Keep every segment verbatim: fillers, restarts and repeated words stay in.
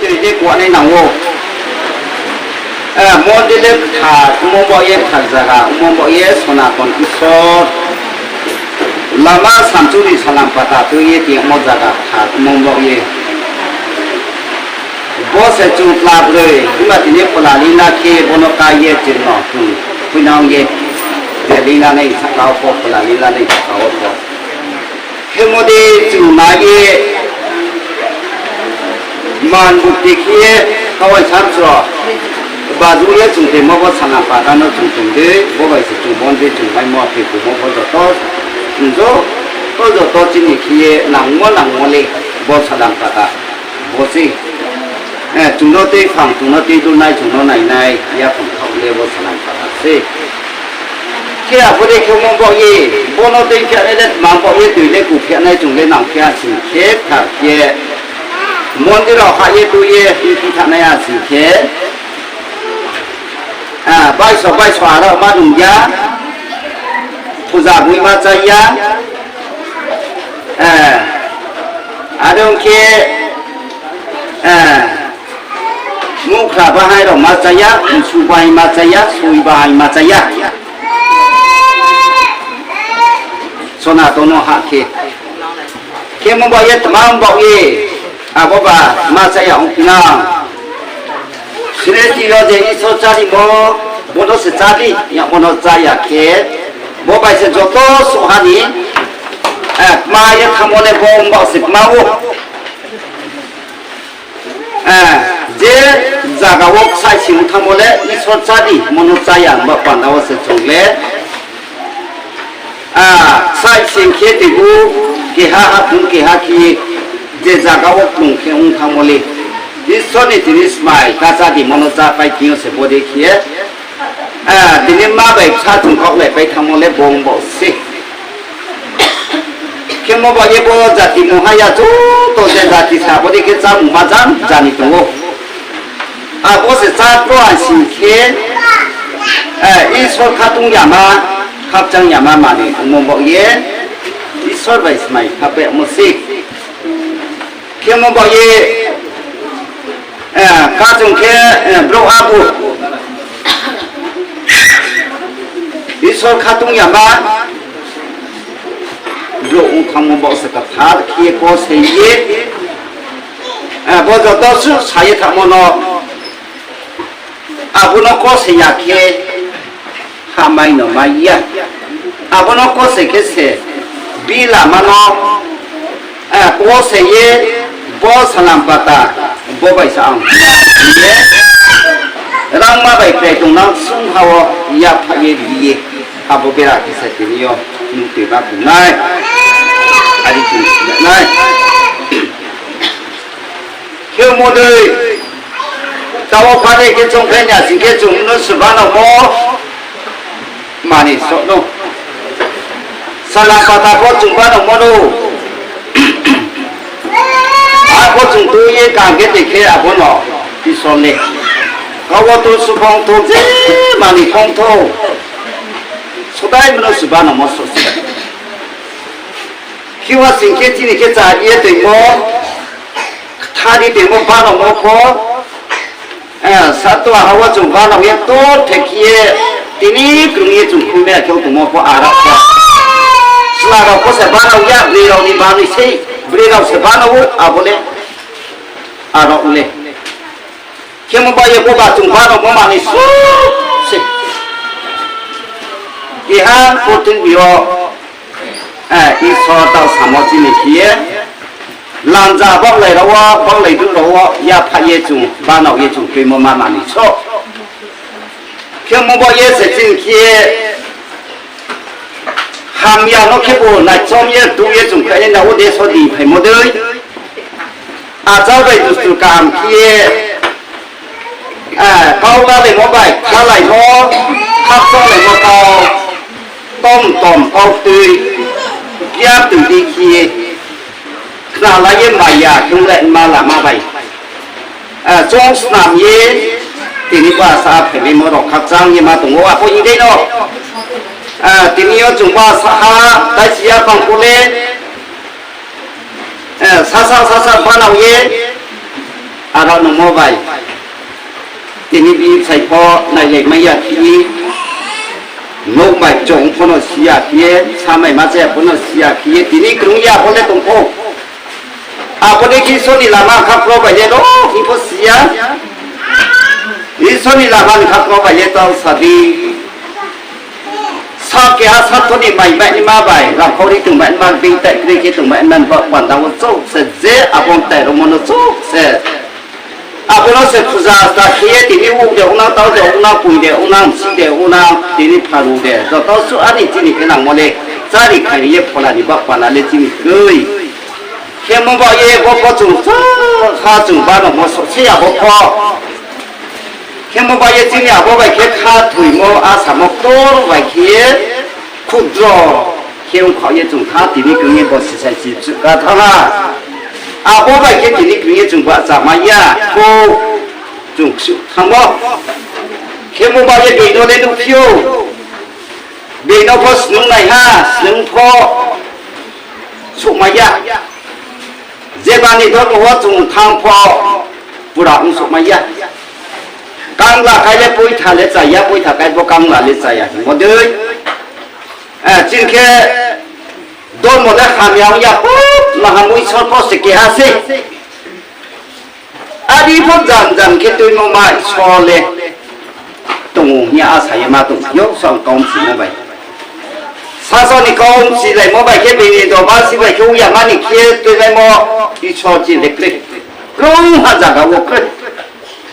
Tui le kuanai nang ou. Mondir le kthar ongmo baoh ye, kthar zaga ongmo baoh ye, Sonaton Isor lama samchuri salam pata tui ye tongmo zaga kthar ongmo baoh ye. Bo se chung tla broi, himba tini phola lila khe bono ká ye chini no chung khuinang ye. Je lila nai saka wo pho, phola lila nai saka wo pho. Khemo dei chung nai ye, man bukti khe ye, kawai samsro, baju ye chung tongmo bo salam pata no chung tong dei, bo bai se chung mondir chung maimo, aphi kumo pho joto, joto, joto chini khe ye nangmo nangmo le, bo salam pata, bo se. Chung no tei phang, chung no tei dunai, chung no nainai, yaphang khaoh le bo salam pata se. Khe abo dei khemo baoh ye, bono tei phianai le tma baoh ye, tui le ku phianai chung le nang phiya sing khe, kthar khe, mondir rao hah ye tui ye, hingphi thanai a sing khe, baiso baiso aro ma nung ya, puja boi ma chá ya, aro ong khe, muhkhra bahai rao ma chá ya, msu bahai ma chá ya, soi bahai ma chá ya. Sonaton no hah khe. Khemo baoh ye tma baoh ye, abo ba ma chá ya ongphi nang. Sresti yo je Isor chárimo, bono se chá di, ya bono chá ya khe, bo bai se joto suhha ni, kma ye thanngmo le bo ong baoh se kma ou. Je zaga wo ksaih sing thanngmo le Isor chá di, mono chá ya, himba panda wo se chung le ksaih sing khe teibu keha haphung keha khe je zaga wo kplung khe ong thanngmo le, Isor ni tini smai ká chá di, mono chápai thing yo se bodei khe ye, tini ma bai bsa chung kaohlaipai thanngmo le bo ong baoh se. Khemo baoh ye bo jati mungha ya joto je jati sa bodei khe chámung ma jang jani tong ou. Abo se chá kro a sing khe, Isor khatung yama, khakchang yama manoi ongmo baoh ye, Isor bai smai khapaimo se. Khemo baoh ye, kachung khe, brouh abu Isor khatung yama, brouh ong thanngmo baoh se kthar khe ye kose ye, bo joto suh sa ye thanngmo no, abo no kose ya khe, hamai no mai ya. Abo no kose khe se, bi lama no, kose ye, bo salam pata, bo bai sa ang ye, rangma bai krai tongnang sungha wo yaphaih ye ri ye, abo bera khe se tini yo, nung tui ma tongnai, ari chung nai. Khemo dei, taoh pha dei khe chung khe ni a sing khe chung no se banangmo manoi sroh no. Salam pata pho chung banangmo no. Abo chung tui ye kang khe dei khe abo no Isor le. Kau wo tong suphang thou, je manoi phang thou. Sodai mano se banangmo sroh se. Khe wa sing khe chini khe chari ye toimo, kthari toimo banangmo pho, satua ha wo chung banang ye ktor thek khe ye, tini krung ye chung khuimai ya khe tongmo pho aro pho. Chla rao pho se banang ya, broi rao ni banoi sei, broi rao se banang ou, abo le, aro le. Khemo bai ye bo ba chung banangmo manoi sroh se. Keha purthimbi yo, Isor taoh samo chini khe ye, lanja baohlai rao wo, baohlai dul rao wo, yaphaih ye chung, banang ye chung tuimo ma manoi sroh. Khemo bai ye se chini khe ye, hamya no khebu naichom ye, du ye chung khainai na o deso di phaimo dei. Achar bai dustur kaham khe ye, kau lalaimo bai khalaimo, khakchanglaimo kau, tom tom kau tui, biar tui di khe ye, khnalai ye maya khe ong le ma lama bai. Chung snam ye, tini bo asa phaimaimo rao khakchang ye ma tong ou, abo hing dei no. Tini yo chung bo asa ha, taisi yaphang pho le, sasa sasa banang ye, Aro nungmo bai, tini bini bsai pho nailaimai ya khe ye, nouh bai chong pho no si ya khe ye, samai ma chaya pho no si ya khe ye, tini krung ya pho le tong pho. Abo dei khe Isor ni lama kha kro bai le ro hing pho si ya. Isor ni lama ni kha kro bai le tau sa di. Sa keha sa tho ni mai bai nima bai, rangkhau ri tong bai nima, bini tai kroi khe tong bai nima, ba panda wo chouh se je abo tai rungmo no chouh se. Abo no se puja ta khe ye tini uk de ong nang, tau de ong nang, poi de ong nang, msi de ong nang, tini pharu de, joto suh ani chini khe nangmo le, chári khairi ye phola ni ba panda le chini kroi. Khemo ba ye bo pho chung sa, ha chung ba no mo so se ya bo pho. Khemo ba ye chini abo bai khe kha thoimo asamo ktor bai khe ye khudro khe ongkhaoh ye chung tha tini krung ye bo sisai si chu ka thanng ha. Abo bai khe tini krung ye chung ba chama ya kho chung ksuh thanngmo. Khemo ba ye bini no le nuhphi ou. Bini no pho snung nai ha, snung pho souhmai ya. Jeba ni dormo wo chung thanng pho pura ong souhmai ya. Kangla kai le poitha le chá ya, poitha kai bo kangla le chá ya hingmo dei. Eh, chini khe dormo le hamya ong ya, pap, mahamui Isor pho se keha sei. Adi pho jan jan khe tuimo ma Isor le tong ou hing ye asa ye ma tong yo, sa kau mchimo bai. Sasao ni kau mchilaimo bai khe bini doba si bai khe ong ya mani khe tuilaimo Isor chini le kroi. Krungha zaga wo kroi.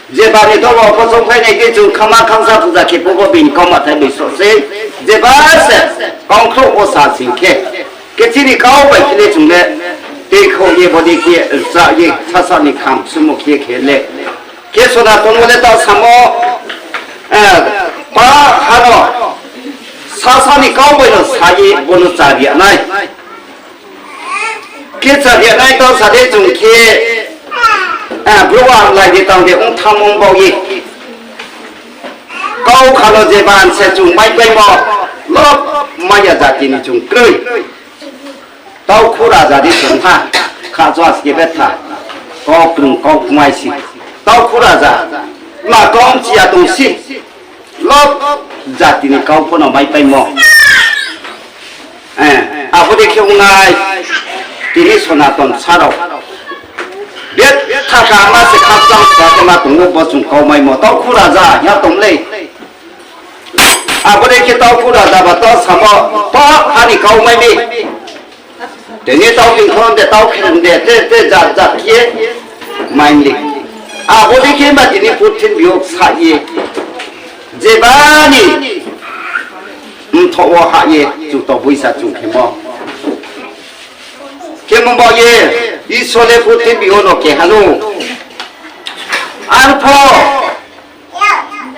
Jeba ni dormo pho chongkhlai nai khe chung khama khangsa puja khe pho bo bini kau mathai bai so sei. Jeba se kongkhrouh wo sa sing khe. Khe chini kau bai khe le chung le, tei khouh ye bodei khe, rcha ye, sasa ni kham sumo khe khe le. Khe Sonaton wo le ta samo, eh, pa ha no, sasa ni kau bai no sa ye bo no chari ya nai. Khe chari ya nai tau sa de chung khe, eh, brouh ang lai de tang de ong thanngmo baoh ye. Kau kha no je ban se chung maipaimo, lob maya jati ni chung kroi. Taukhu raja di chung ha, kha jo aske betha, kau krung kau kmai si. Taukhu raja, ma kau mchi ya tong si, lob jati ni kau pho no maipaimo. Eh, abo dei khe ong nai, tini Sonaton sa rao. Betha kama se khakchang sa khe ma tong ou, bo chung kau maimo, taukhu raja, ya tong lei. Abo dei khe taukhu raja ba tau samo, pa ha ni kau mai mi. Tini tau khe khon de, tau khe de, te, te jat jat khe mai mi. Abo dei khe ma tini purthimbi yo sa ye. Jeba ni mthoh wo hah ye, chuto boisa chung khemo. Khemo baoh ye, Isor le purthimbi yo no keha no. Arpho,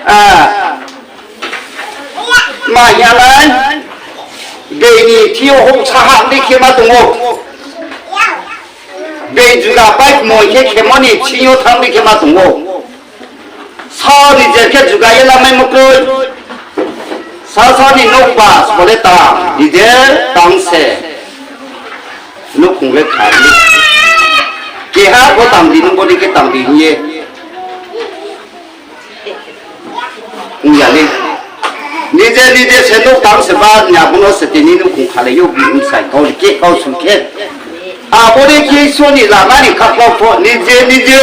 ah, ma hing ya nai, bini thing yo houhsa hah di khe ma tong ou. Bini juga pai kmoi khe khemo ni bsing yo thanng di khe ma tong ou. Sa ni je khe juga ye lamaimo kroi. Sasa ni nouhba sole tang, ni je tang se. Nouhkhong le kha di. Keha pho tang di, nung bo dei khe tang di hing ye. Ong ya le. Ni je, ni je se nouh tang se ba, ni abo no se tini nouhkhong khalai yo, bi msai kau ni khe, kau sung khe. Abo dei khe Isor ni lama ni kha kau pho, ni je, ni je.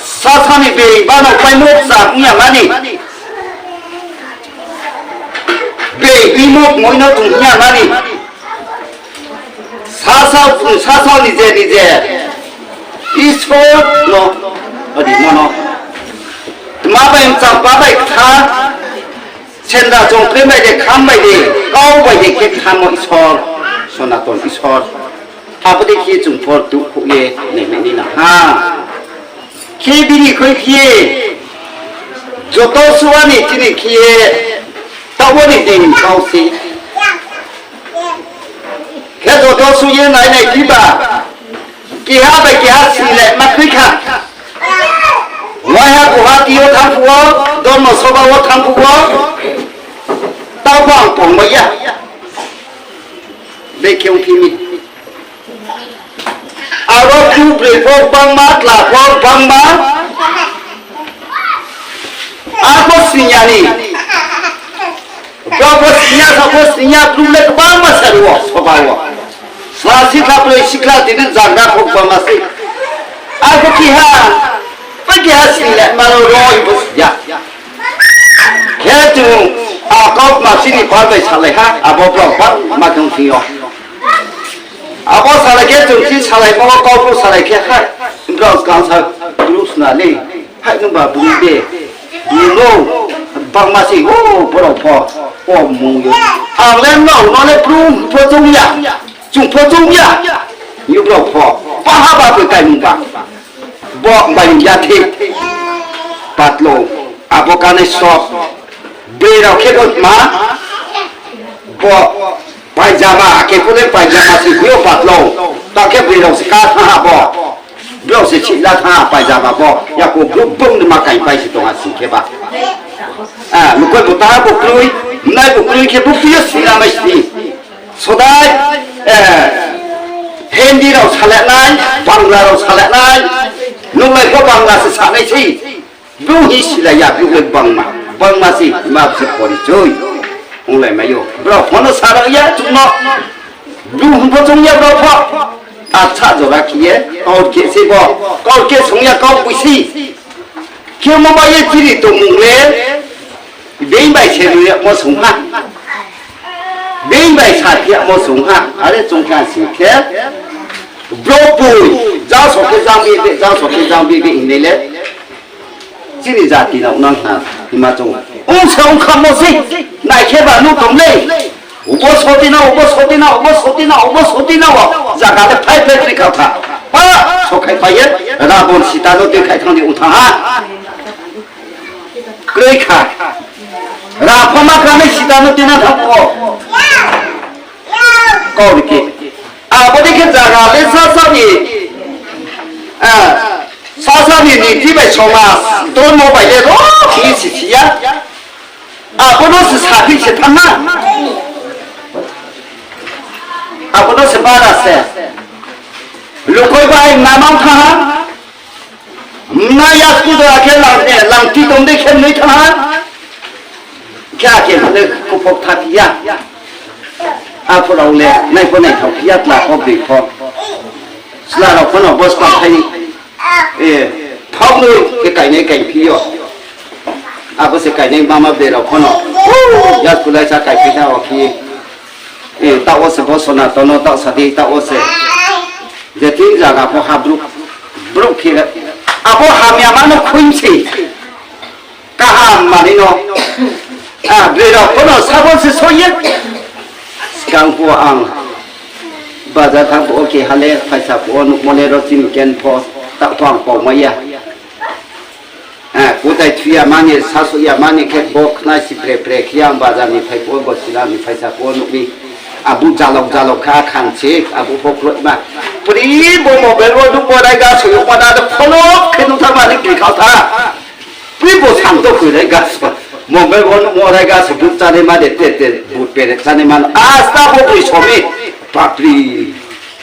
Sasa ni bini ba no paimo kchar ong ya mani. Bini hingmo kmoi no tong hing ya mani. Sasa, sasa ni je ni je Isor no rimo no. Tma bai mchang pa bai ktha, sendra chong khe bai de, kham bai de, kau bai de khe kthamo Isor, Sonaton Isor. Abo dei khe chung pho tukhouh ye nainai ni nang ha. Khe bini khui khe ye, joto suh ani chini khe ye, taoh wo ni dei ni kau se. Khe joto suh ye nai nai phiba, keha bai keha si le ma khui kha. Waiha Guwahati yo thanng phuh wo, Dharma Sabha wo thanng phuh wo, taoh pho ang tongmai ya. Bekhe ongphi mi. Abo bru broi pho gbangma, tla pho gbangma. Arpho sning ya ni. Brao pho sning ya, sa pho sning ya, bru le gbangma sa ri wo, soba wo. Sla sikla broi sikla tini zagra pho gbangma se. Arpho keha, bai keha sning le ma ro hing pho sning ya. Khe chung, a, kau ma chini pal bai salai ha, abo brao gbangma tong sing yo. Abo salai khe chung chini salaimo wo kau pho salai khe hai, brao skang sa bru sna le, hai nungba bru de, bru no, gbangma se, o, brao pho, o, mung yo. Ang le no, no le bru pho choung ya, chung pho choung ya, yo brao pho, baha ba khe kai nungba. Bo bai ya the, patlo, abo kanai sok, broi rao khe bo ma, bo paijama, ake pho le paijama se hing yo patlo, ta khe broi rao se ka thanng ha bo, brao se sihla thanng ha paijama bo, yako brouh bung ni ma kaipai se tong ha sing khe ba. A, mukoi bo ta bo kroi, nai bo kroi khe bo phi yo sila mai sini. Sodai, Hindi rao salai nai, Bangla rao salai nai, nunglai pho Bangla se sanai sei. Bru hi silai ya, bru le gbangma, gbangma se, ma se porichoi onglai mai ou. Brao pho no sa rao ya chung no, bru hing pho choung ya brao pho. Acha jora khe ye, kaurkeh se bo, kaurkeh song ya kau boi se. Khemo bai ye chini tongmung le, being bai se rui yagmo song ha. Being bai saphi yagmo song ha. Are chung khe sing khe, brouh boi, jang so khe jang bi de, jang so khe jang bi de hingnai le. Chini jati no nang ha, hima chung. Ong se ong khammo sei, nai khe ba nuh tong le. Ubo soti na, ubo soti na, ubo soti na, ubo soti na o. Zaga le phai phai kri kha kha. Pa, sokhai pai ye, Rabon Sita no tuikhai thanng di ong thanng ha. Kroi kha. Raphama kha nai Sita no tuina thanng o. Kau ri khe. Abo dei khe zaga le sasa ni, a, sasa ni niti bai somaj, dormo bai le ro khe si si ya. Abo no se saphi se thanng ha. Abo no se bara se. Lukoi bai namang thanng ha. Mna ya sku do akhe lang, eh, langti tong dei khe noi thanng ha. Khe akhe mane kuphok thaphi ya. Apho rao le nai pho naithao phi ya, tla pho broi pho. Chla rao pho no bo skang thai, eh, thao noi khe kainai kaiphi yo. Abo se kainai mama broi rao pho no. Ya sku lai sa kaiphi tha o phi. Eh, taoh wo se bo Sonaton no taoh sa di, taoh wo se. Je thing zaga pho ha brouh, brouh khe, abo hamyama no khui se. Kaham manoi no. A, broi rao pho no sabo se soi ye. Skang pho ang bazar thanng phuh wo keha le phaisa phuh wo nuhmo le ro chini ken pho, taoh pho ang pau mai ya. A, kutai thui ya mani, sasu ya mani khe bo khna si pre pre khe ang bazar ni phai phuh wo, bo sila ni phaisa phuh wo nuh mi. Abo jalok jalok kha khan se, abo pho kroima. Pri bo mobile wo nuhmo raiga so yagma na de pholok khe nuh tha mani kri kha tha. Pri bo sang to khui raiga so. Mobile wo nuhmo raiga so but chánaima de te te but pere chánaima no. Asta bo broi somi. Bapri.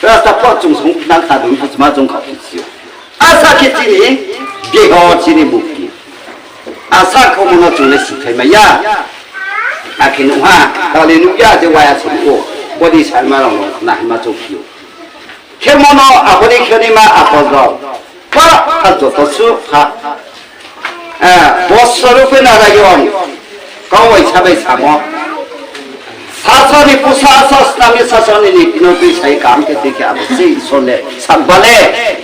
Asta pho chung song nang kha dong pho ma chung kha si. Asa khe chini deho chini mukti. Asa khomo no chung le sithai mai ya. Akhe nuh ha, tale nuh ya je waya se nuh ou. Bodei sanma rao no nahima chouh phi ou. Khemo no abo ni khe naima apol rao. Pa, ha joto suh ha. Bosor rupe Narayon. Kau waisa bai samo. Sasao ni pusa asa snam ye sasao ni niti no tuisai kaham khe tui khe abo se Isor le sakba le.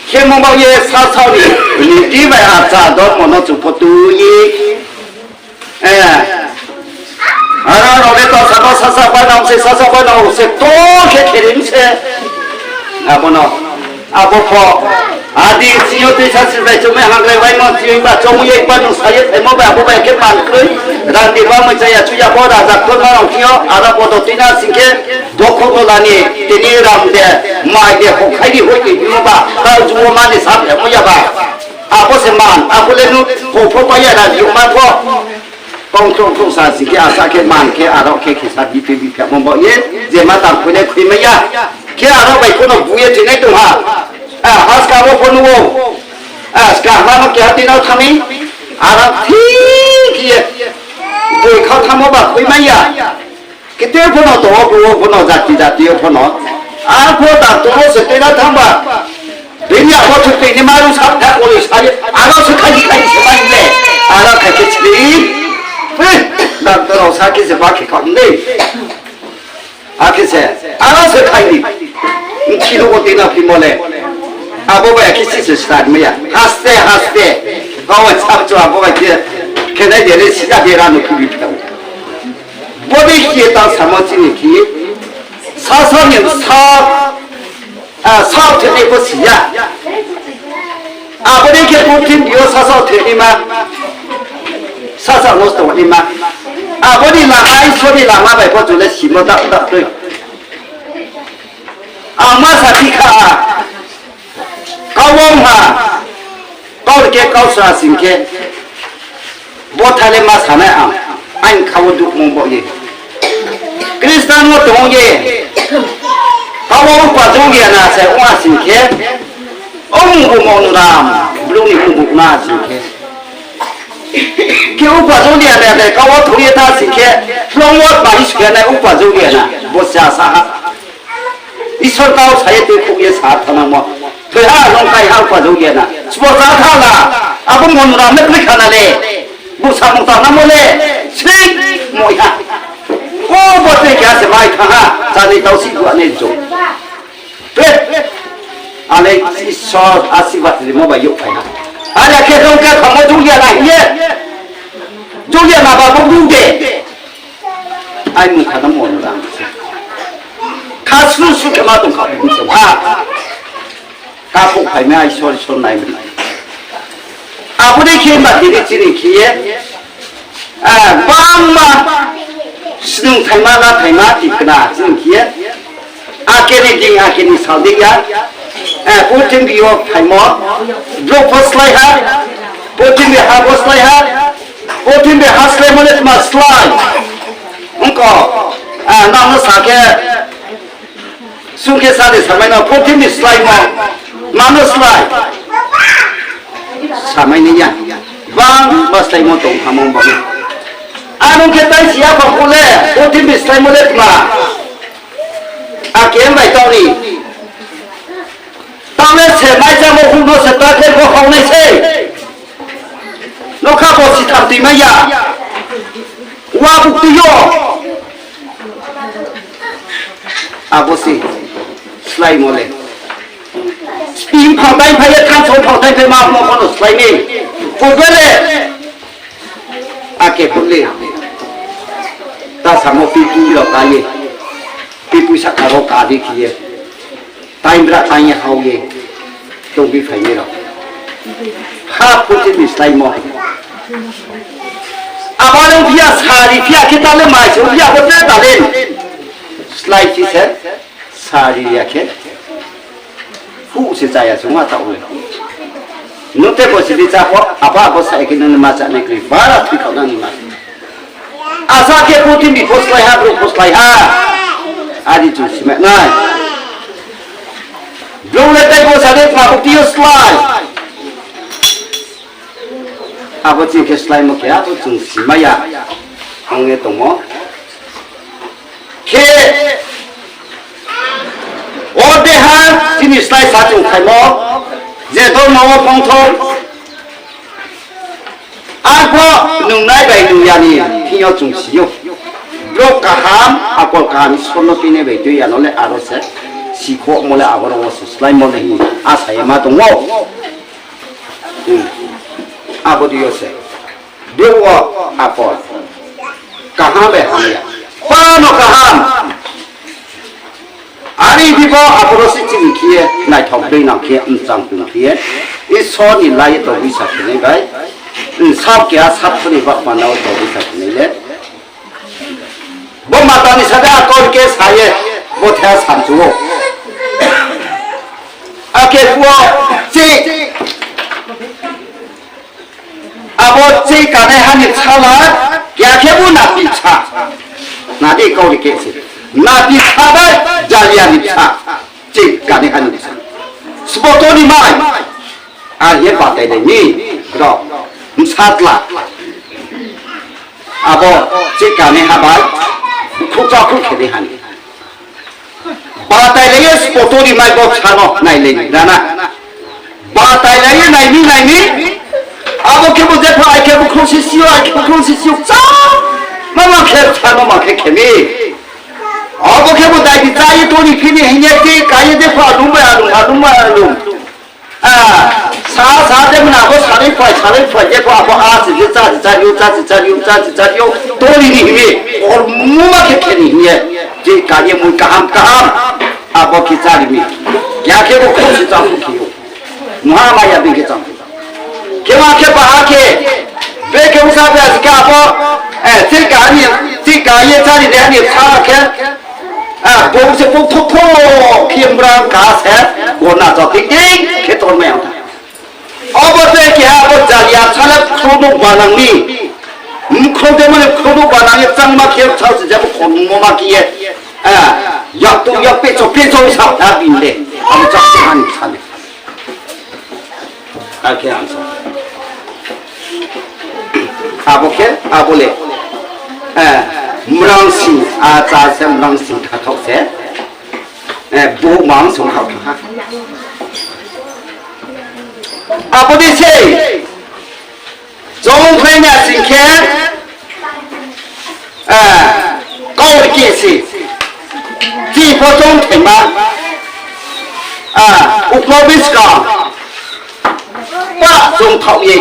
Khemo baoh ye sasao ni niti bai achar dormo no chung pho tui ye. Aro rao le to sasao sasao bai nang se, sasao bai nang se, to khe kherim se. Abo no, abo pho. Adi sing yo tuisa si bai chumai hangrai bai no sing ba chong ye ba nung sa ye thaimo bai abo bai khe man kroi. Rang ni ba mui chaya chuya bo raja khorma rao thing yo, aro bo do tuina sing khe, bokhok no lani, tini ram de, mai de, hokhai di hoi di bimo ba, kau juo mani sa phemo ya ba. Abo se man, abo le nuh, pho pho pai ya na, yoma pho. Kong kong kong sa sing khe, asa khe, man khe, aro khe, khe sa bi tui bi phemo baoh ye, je ma tang khui le khui mai ya. Khe aro bai pho no bu ye thoinai tong ha. A, haska wo pho nuh ou. A, ska ha no keha tui no thang mi. Aro thik ye. Boi kha thanngmo ba khui mai ya. Kete pho no tong ou, bru wo pho no, jati jati yo pho no. Arphuh doctor wo se tuina thanng ba. Bini abo thu tui ni ma ru sa tha kori sa ye. Aro se khai di khai di se mai le. Aro khai khe chiri. Doctor rao sa khe se ba khe kha de. Akhe se, aro se khai di. Mthi no wo tuina phimo le. Abo bai akhe si se sari mai ya. Haste, haste. Kau wa chap cho abo bai khe. Khe nai de le sida de ra no khe bi phitao. Bo dei khe ta samo chini khe. Sasa ni sa, a, sa thoi nai pho si ya. Abo dei khe purthimbi yo sasa thoi naima. Sasa nosto naima. Abo ni lama, Isor ni lama bai pho chung le simo da, da tui. Ang ma sa phi kha, kau ong ha, kau khe kau sa sing khe, bo thai le ma sa nai ang, aini kha wo duhmung bo ye. Khristan wo tong ye, kau wo upa jong ya na se ong a sing khe, ong bo Monuram, bru ni ong bo na sing khe. Khe upa jong ya na de, kau wo thoi ye tha sing khe, hloung wo ma hi su khe nai upa jong ya na, bo sa sa ha. Isor kau sa ye tuikhouh ye sa thanngmo. Thoi ha, nung kai ha, upa jong ya na. Sbo sa tha la. Abo Monuram le kroi kha na le. Bo samung tangnangmo le. Sing moi ha. O bo tei khe se mai thanng ha. Chani tau si gua ne jo. Pe. Ale Isor asirbad rimo bai youh phai ha. Are khe nung khe khamo jong ya na hing ye. Jong ya na ba bo bu de. Ai mung kha no Monuram se. Kha sru sru khe ma tong kha bung se ha. Kakhouh phaimai Isor, Isor nai mi. Abo dei khe ba tini chini khe ye, a, bangma snung thaima la thaima tikna chini khe ye. Ake ni ding, ake ni sal dei ya. A, purthimbi yo phaimo, brouh pho slái ha, purthimbi ha pho slái ha, purthimbi ha sláimo le tma slái. Ongko, a, nang no sa khe, sung khe sa de samai no, purthimbi sláimo, ma no slái. Samai ni ya. Bangma sláimo tong hamong bang. Ano khe tai si ya pha phu le, purthimbi sláimo le tma. Ake bai tong ni. Tang le se mai jamo huh no se ta khe bo hao nai se. Nokha bo si tham tui mai ya. Wa buktui yo. Abo se sláimo le. Spi phang tai phai ye, thanso phang tai phai ma mo pho no slái mi. Bo be le. Ake phuh le. Ta samo pipui rao ka ye. Pipui sahka rao ka di khe ye. Tainbra tang ye hao ye. Tongbi phainai rao. Ha purthimbi sláimo. Abo le phi ya sari phi ya khe ta le mai se phi ya bo te ta le. Slái phi se. Sari ya khe. Huh se chaya se ong a taoh le. Nung te bo si di chá pho, abo abo sa khe nung ni ma chánai kroi, bara thui khaoh nang ni ma. Asa khe purthimbi pho slái ha, brouh pho slái ha. Adi chung simai nai. Brouh le tei bo sa de tma buktui yo slái. Abo chini khe sláimo khe abo chung simai ya. Ong ye tongmo. Khe o deha chini slái sa chung khaimo, je dormo wo phongthou, arpho nungnai bai nung ya ni thing yo chung si ou. Brouh kaham, akol kaham, Isor no tuinai bai tui ya no le aro se, sikhouhmo le aboro wo se sláimo le hing asa ye ma tong ou. Abo dei yo se. Brouh wo akol kaham bai hamya. Pano kaham. Are phi pho aboro se chini khe ye naithao broi nang khe ye, mchang tong khe ye, Isor ni la ye togbi sa khenai bai, bsa keha sat pho ni bahma no togbi sa khenai le. Bo mata ni sade akol khe sa ye, bo the samchu ou. Ake phuh wo, chi. Abo chi kanaiha ni bsala, keha khe bo napi bsa. Nadi kau ri khe se. Napi bsa bai, jaliya ni bsa. Chih kanaiha ni bsa. Spoto ni mai. Are hing ye batailai mi, rao, bsa tla. Abo chih kanaiha bai, bkhrouh chakhrouh khe naiha ni. Batailai ye spoto ni mai bo bsa no nailai ni rana. Batailai ye nai mi nai mi. Abo khe bo jepho ai khe bkhrouh sisi yo, ai khe bkhrouh sisi yo, chá. Mama khe bsa no ma khe khe mi. Abo khe bo dai di chá ye toni phi ni hing ye tei ka ye jepho alum bai alum, alum bai alum. A, sa, sa de mna abo salai phai, salai phai, jepho abo a si je chá si chári yo, chá si chári yo, chá si chári yo, toni ni hing ye, or muma khe khe ni hing ye, je ka ye mui kaham, kaham, abo khe chári mi. Ya khe bo khrouh se chá phu khe ou. Mha maya bing khe chá phu. Khe ma khe baha khe, brekhe bsa bai si khe abo, eh, chih ka ni, chih ka ye chári de ni sa khe, a, bo se bo tho tho khe mrang ka se, gona chá tik tik khe tor mai ang tha. Abo te keha abo jali ya sala khrouh no banang ni. Khrouh de mane khrouh no banang ye changma khe sao se jabo khormo ma khe ye. A, yak tu yak pe cho pe cho sa ta bin de. Abo chá se han sa de. Akhe ang sa. Abo khe, abo le. A, mrang sing, a chá se mrang sing khathok se. A, bo mang song khathok ha. Abo dei se. Choungkhlai na sing khe, a, kaurkeh se. Chini pho choungthaima, a, uklau buskang, pah choungthaoh ye,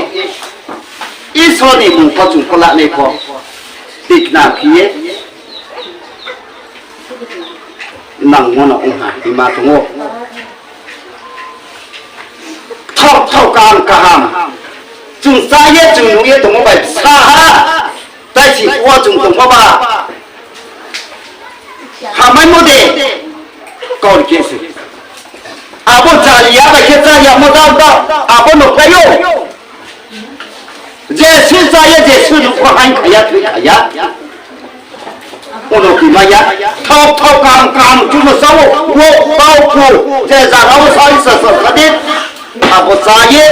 Isor ni mmung pho chung pho lanai pho, tikna khe ye, nangmo no ong ha, hima tong ou. Kthao kthao kaham kaham. Chung chá ye chung nuh ye tongmo bai bsa ha. Tai si phuh wo chung tongmo ba. Hamaimo de. Kaurkeh se. Abo jali ya bai khe chá yamo dao dao. Abo no klái ou. Jesuh chá ye Jesuh nuh pho haing kha ya, thoi kha ya. Ono khe mai ya, thao thao kaham kaham chumo sa ou, wo tao phu, je zaga wo sa isa sa sa di, abo chá ye,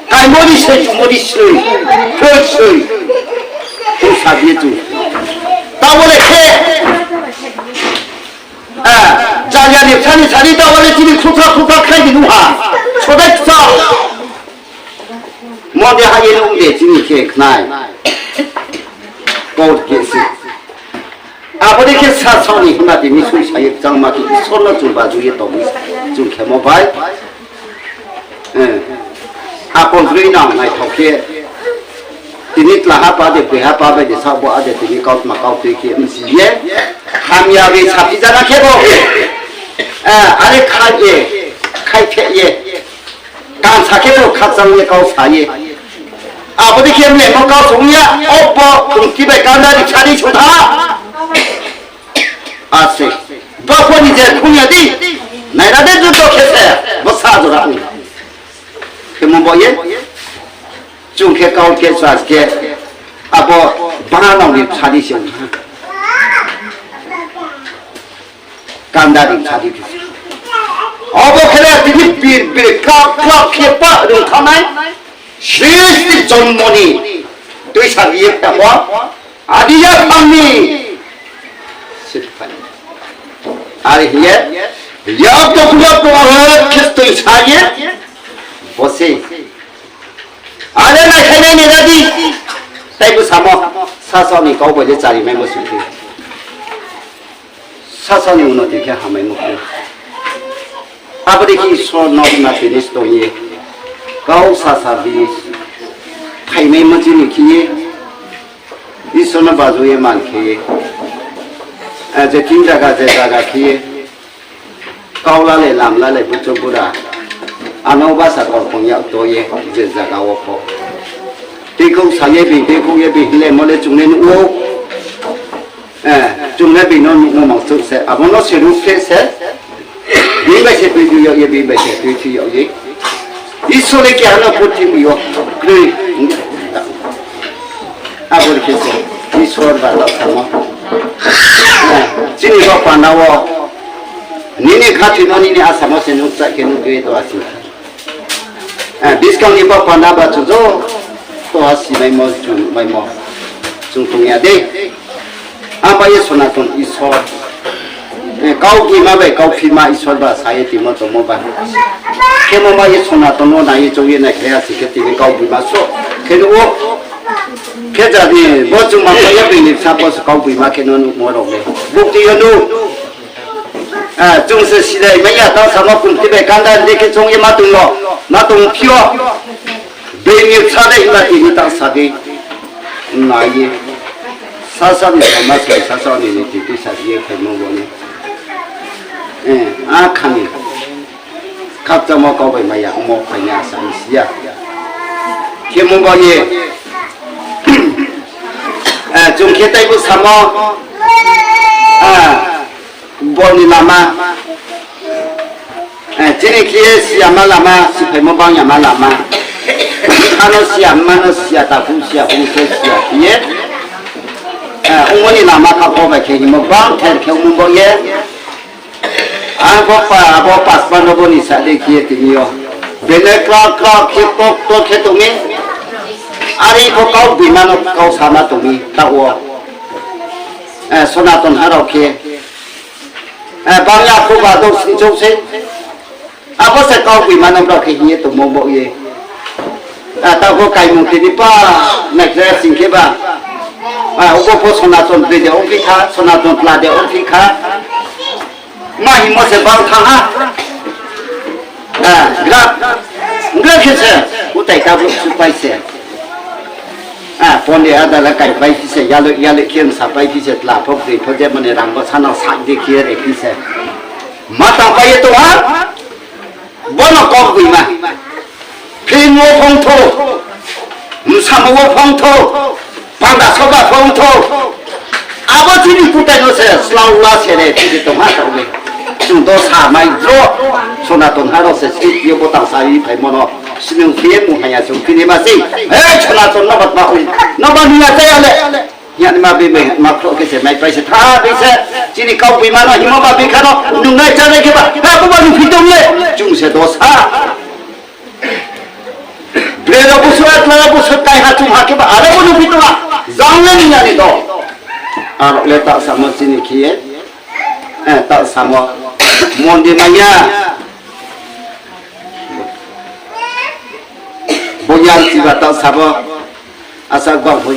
kaimo ni sei, chumo ni sei, thoi sei, ong sa di ye chung. Tabo le khe, a, jali ya ni bsa ni sari tabo le chini khruhkha khruhkha khlai di nuh ha, sodai kchal. Mo de ha ye ong de chini khe khnai. Kaurkeh se. Abo dei khe sasaoh ni himba tini soi sa ye kchangma khe Isor no chung baju ye tong, chung khemo bai. Akol broi nang naithao khe. Tini tlaha pa de, beha pa bai de, sao bo ade tini kautma kau tui khe msi ye. Hamya bai saphi jana khe bo. Are khai ye, khai khe ye. Kansa khe bo khakchang ye kau sa ye. Abo dei khe mlemo kau song ya, obo tongti bai kanda ri sari sotha. Ase. Bo pho ni je khung ya di. Naira de juto khe se, bo sa jora ong. Khemo bo ye. Chung khe kaurkeh sa khe. Abo bana nang ni sari se ong. Kanda ri sadi khe. Abo khe le tini bir bir kap kap khe pa rung thanng nai. Sristi jonmo ni tuisa ye tamo. Adi ya thang ni. Are hing ye. Yak to kuyak to he Khristo sa ye. Bo se. Are naikhainai ni radi. Taibo samo, sasaoh ni kau bai le charimaimo se khe. Sasaoh ni unnoti khe hamaimo khe. Abo dei khe Isor no na tini tong ye. Kau sasa bi phaimaimo chini khe ye. Isor no baju ye man khe ye. Je thing zaga je zaga khe ye. Kau la le lam la le buchu bura. Ano basa kolphang yak to ye je zaga wo pho. Tuikhouh sa ye bini, tuikhouh ye bini hinglemo le chung le nuh ou. Chung le bini no nuhmo mangchouh se, abo no se ruhphreh se. Bini bai se tuithui yag ye, bini bai se tuithui yag ye. Isor le keha no purthimbi yo kroi. Abo khe se Isor ba taoh samo. Chini bo panda wo Nini khathoimo nini asamo se nung chai khe nung tui to asi. Eh, buskang ni bo panda ba chung joto ha simaimo, chung maimo, chung tong ya dei. Abo ye Sonaton Isor, eh, kau gboima bai kau phima Isor ba sa ye timo tongmo ba. Khemo ba ye Sonaton no nai ye chong ye nai khe ya si khe tini kau gboima so khe nuh ou. Khe jadi bo chung ma khe ye bini sa bo se kau gboima khe no nuhmo rao le. Bukti yo nu. Ah, chung se silai mai ya, tang samo kumti bai kanda de khe chung ye ma tong no, ma tong phi yo. Bini sa de himba tini tang sa de. Nai ye. Sasa ni sama se, sasa ni ni titi sa ye khaimo bo ni. Eh, a khani. Khakchangmo kau bai maya, omo phaina sa ni si ya. Khemo bo ye. Eh, chung khe taibo samo. Ah, bo ni lama. Eh, chini khe ye siyama lama, siphaimo bangyama lama. Ano siyama no siya, takhu siya, bung se siya khe ye. Eh, omo ni lama kha pho bai khe himo bang ther khe omo bo ye. Ang bo pa, abo pasma no bo ni sa de khe ye tini yo. Bene kra kra khe tok tok khe tong mi. Are pho kau gboima no kau sama tong mi, taoh wo. Eh, Sonaton ha rao khe. Eh, bang ya kho ba dou sing chouh se. Abo se kau gboima no brao khe hing ye tongmo bo ye. Ah, taoh pho kaimung tini pa, naikhlai sing khe ba. Ah, ubo pho Sonaton bede ongphi kha, Sonaton tla de ongphi kha. Ma hingmo se bang thanng ha. Ah, gra, gra khe se, utai tabuk supai se. Ah, pon de ada la kaipai phi se, yaloi yaloi khe msapai phi se, tla pho broi pho je mane rang bo sana sak de khe re phi se. Ma tangpai ye tong ha, bono kau gboima. Film wo phongthou, msamo wo phongthou, panda soba phongthou. Abo chini kutai no se slao la se re, chini tong ha tong le. Chung do sa mai dro, Sonaton ha rao se sri yo bo tang sa ri phaimo no. Sini ong phi ye mung haya se ong phi ni ma sei. He, Sonaton no bat ma ong. No ba ni ya chaya le. Hing ya ni ma bi mai ma khro khe se maipai se tha bi se. Chini kau gboima no hingmo ba bi kha no. Nung nai chá nai khe ba. Ha, bo ba nung phi tong le. Chung se do sa. Bre rao busu, atla rao busu, tai ha chung ha khe ba, aro bo nung phi tong ha. Jang le ni ya ni do. Aro le ta samo chini khe ye. Eh, ta samo. Mon di ma ya. Bo yam si ba ta sabo. Asa gbang pho.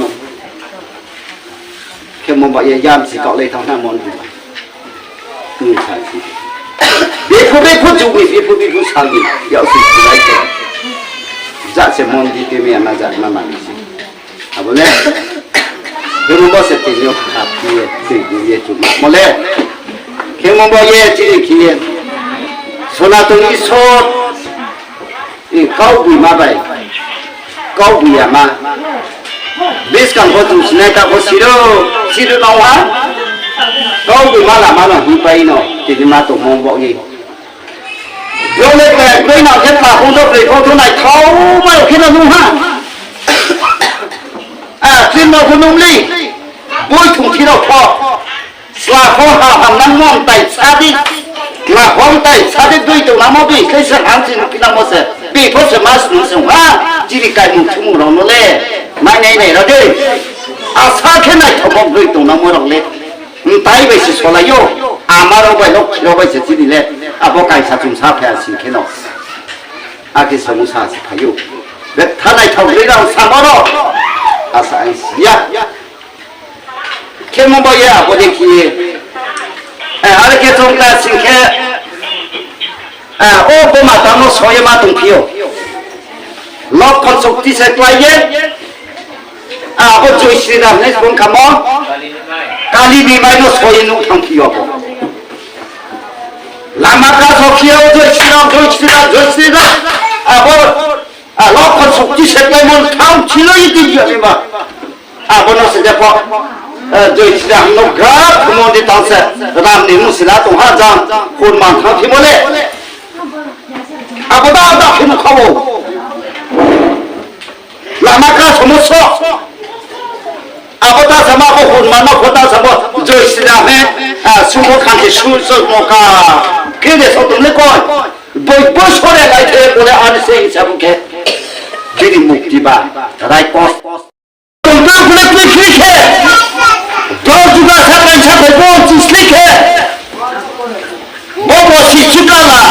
Khemo ba ye yam si kaoh le thanng na mon di ba. Nung sa si. Bepho bepho jug ni, bepho bepho sal ni. Yag si si lai se. Ja se mon di te me ya na ja ma ma ni si. Abo le. Khemo ba se tini yo khap ye, tui ye chu ma mo le. Khemo ba ye chini khe ye. Sonaton Isor. I kau gboima bai, kau gboiyama. Buskang pho chung sinai ta pho siro, siro nang ha. Kau gboima lama no hingpai no, tini ma tongmo bo ye. Bo le bai broi nang khe tla phung do broi phung tho naithaoma rao khe no nung ha. A, film no pho nung le. Boi thungthi rao pho. Chla pho ha hamnangmo mtai sa di, chla pho mtai sa di, dui tongnangmo dui khe se hang si nuhphinangmo se, bipho se ma snung se ha, chini kaimung thumung rao no le, mainai nai ra di. Asa khe naithaomo broi tongnangmo rao le, mtai bai se solai ou, ama rao bai, lokhi rao bai se chini le, abo kaisa chungsa phai ya sing khe no. Akhe samung sa se phai ou. Betha naithao broi rao samo rao, asa ang si ya. Khemo ba ye abo dei khe ye. Eh, are khe chung ta sing khe, eh, o bo ma tang no so ye ma tongphi ou. Lokhon Sokti se klái ye. Abo Joi Shri Ram ni bung khamo. Kali ni mai no so ye nuh thanngphi ou abo. Lama ka so khe ou Joi Shri Ram, Joi Shri Ram, Joi Shri Ram. Abo, ah, Lokhon Sokti se kláimo thanng philo ye tin ya ni ma. Abo no se jepho, eh, Joi Shri Ram no gra khumo di tang se, Ram ni mmung sila tong ha jang, Hanuman thanngphimo le. Abo da da phimo kha ou. Lama ka somo so. Abo ta sama ko Hanuman no pho ta samo Joi Shri Ram he, ah, sumo khanti su so mo ka. Thede so tong le koi. Boi boi sore lai the bole ani se hingsa bu khe. Chini mukti ba. Rai kos. Tongtong kule tui kri khe. Dol juga sa pai sa pai bo chisli khe. Bo bo si chikala.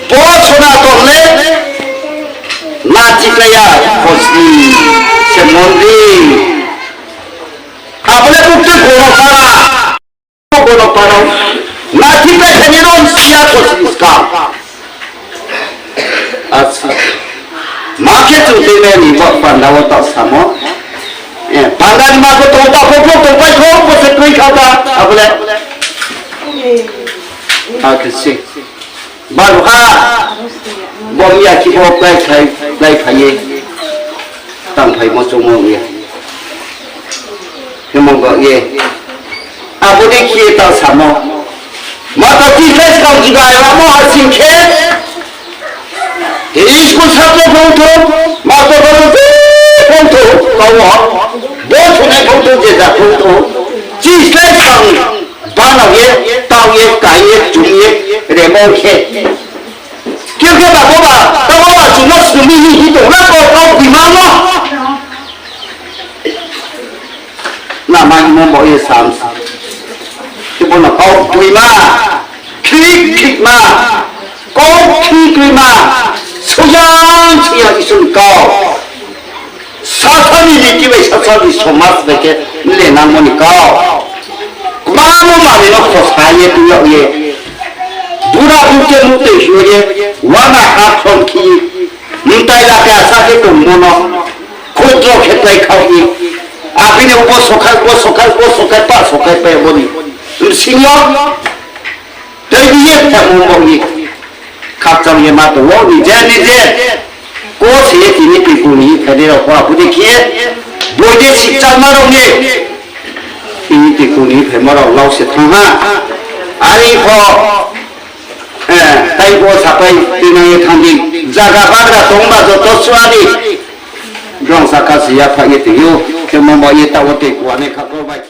Bo sona tong le. Na chikaya khosni se mondi. Abole bukti gono para. Gono para. Na chikaya khani ron siya khosni ska. Acha. Ma khe chung tui me ni bo panda wo ta samo. Eh, panda ni ma ko tong ta ko ko tong pai ko ko se tui kha ta. Abole. Akhe si. Baru ha. Bo miya ki bo plai khai, plai khai ye. Tang phai mo chung mo ye. Himong bo ye. Abo de khe ta samo. Ma ta ti khai skang juga ya mo ha sing khe. Tini school satro phung thu, master phung thu, phung thu, kau wo. Bo thunai phung thu, jeda phung thu. Chi slái skang, banao ye, tao ye, kai ye, chung ye, remo khe. Khe khe ba bo ba, tao ba chung no snung mi hi hi tong na kau, kau bima no. Nama hingmo bo ye sam. Khe bo no kau boima, khrik khrik ma, kau khrik khrik ma, soyang soyang Isor ni kau. Sasa ni riti bai sasa ni somaj bai khe le nangmo ni kau. Kbangma manoi no khosa ye tui yag ye. Bura bukhe mutoi hing ye, wana ha khrom khi. Mtai la khe asa khe tongmo no. Khudro khe pai khaoh ye. Abini ubo sokhai, ubo sokhai, ubo sokhai, pa sokhai pai abo ni. Bsing yo. Tei bi ye khe mung bo ye. Khakchang ye ma tong wo, nije nije. Ko se ye tini tuiku ni phainai rao pho abo dei khe. Boi de sikchalma rao ni. Tini tuiku ni phaima rao lau se thanng ha. Are pho, eh, tei bo sapai tuinang ye thanng di. Zaga bagra tong ba joto sua di. Brong saka se yaphaih ye tong ou. Khe mung bo ye taoh wo tei kuanai kha kro bai.